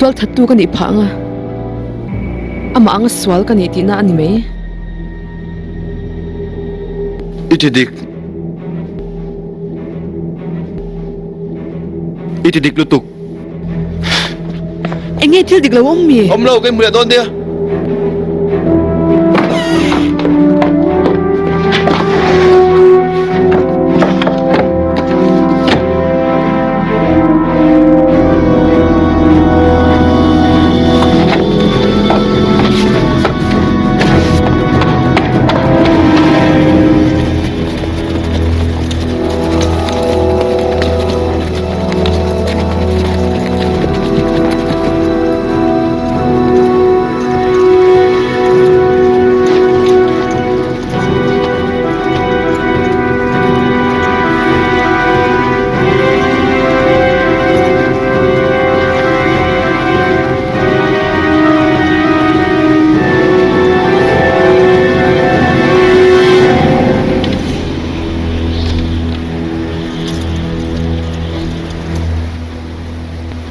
Tualthattu ka nih phah ang a, amah anga sual ka nih tihna a ni mai. I ti dik. I ti dik lutuk. Enge thil dik lo awm mi? Awm lo, ka inhmu leh dawn nia.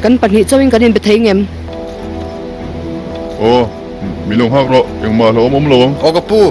Kan pahnih chauhin kan inbe thei ngem? Aw, min lo nghak rawh, engmah hlauhawm awm lo ang. Aw ka pu.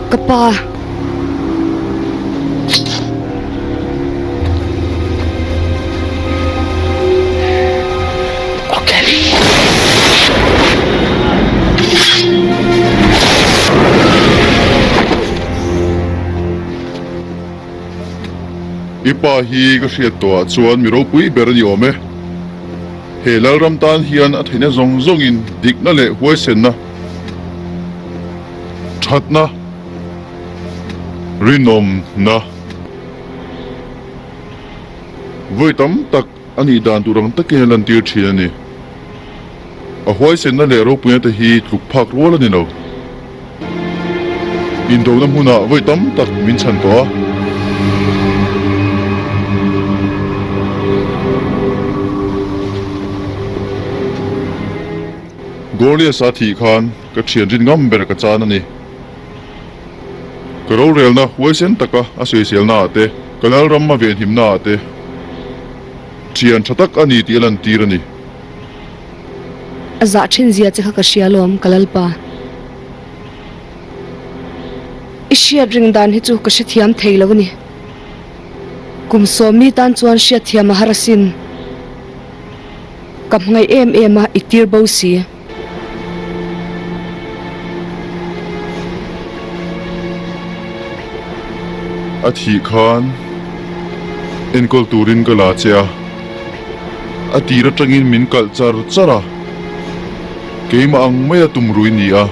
Ka pa. I pa hi ka hriat tawhah chuan mi ropui ber a ni awm e. He Lalram tan hian a theihna zawng zawngin dikna leh huaisenna, thatna, rinawmna vawi tam tak a nih dan tur ang takin a lantir thin a ni. A huaisenna leh ropuina te hi tluk phak rual a ni lo. Indona hmunah vawi tam tak min chhan tawh a. Gorlias-a thih khan ka thian rin ngam ber ka chan a ni. Ka rorelna huaisen taka a sawiselna ah te, ka lalram a venhimna ah te thian tha tak a ni tih a lantir a ni. A zah thin zia che kha ka hria alawm, ka lalpa. I hriat ring dan hi chu ka hrethiam thei lo a ni. Kum sawmmi tan chuan hriatthiam a har asin. Ka hmangaih em em a, i tir bo si. A thih khan enkawl turin ka la che a, a tir atangin min kalh char char a, keimah ang maia tumrui ni a,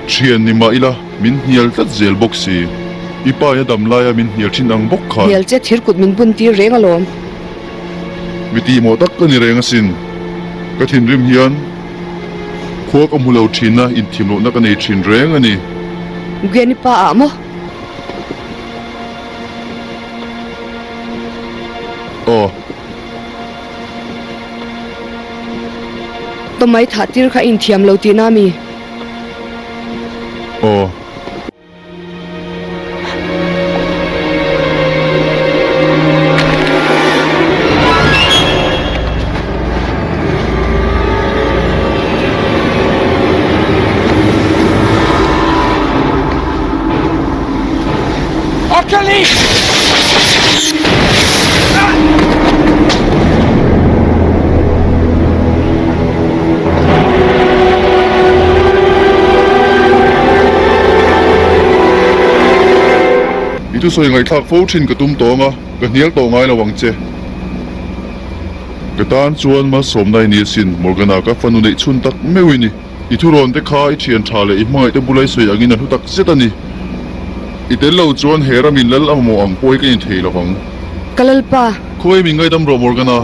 thian ni mah ila min hnial tlat zel bawk si, i pa in a dam laia min hnial thin ang bawk khan. Hnial che thirkut min bun tir reng alawm. Mi tihmawh tak ka ni reng asin. Ka thinrim hian khua ka hmu lo thin a, inthim lohna ka nei thin reng a ni. Gwen i pa ah maw? Aw. Tawmai thah tir kha i inthiam lo tihna a mi? Aw. I thusawi ngaihthlak fo thin ka tum tawng a, ka hnial tawh ngai lo ang che. Ka tan chuan malsawmna i ni asin, Morgana, ka fanu neih chhun tak meuh i ni. I thurawn te kha i thian tha leh i hmangaih te bula i sawi angin a hlu tak zet a ni. I tel lo chuan he ramin lal a mamawh ang pawh hi ka in thei lo vang. Ka lalpa. Khawi min ngaidam rawh Morgana.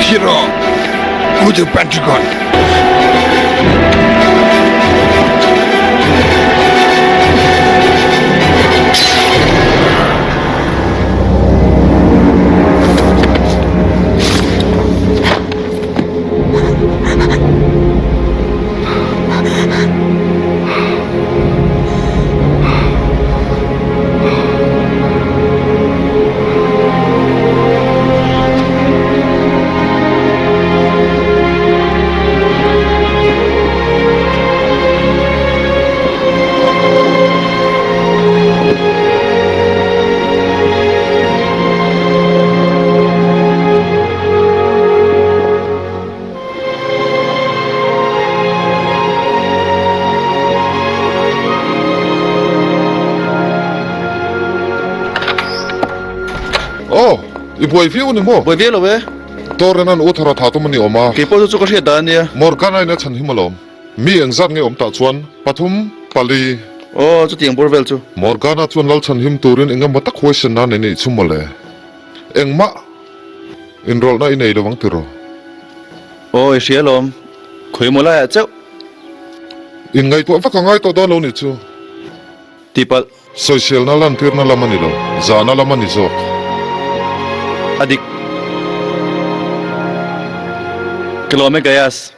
Hero, go to Pentagon. Aw, i buai viau a ni maw? Buai viau lo e. Torrenan u thar a tha tum a ni awm a. Keipawh chu chu ka hriat dan a nia. Morgan-a in a chhan him alawm. Mi engzat nge awm tah chuan? Pathum, pali. Aw, chutiang bawr vel chu. Morgan-a chuan lal chhan him turin engemaw tak huaisen nan a nih chu mawle. Engmah inrawlhna i nei lo ang tiraw? Aw, i hria alawm. Khawi maw laiah chauh. Inngaihtuah vak a ngai tawh dawn lo nih chu. Tihpalh. Sawiselna lantirna lam a ni lo, zahna lam a ni zawk. A dik. Ka lawm e Gaius.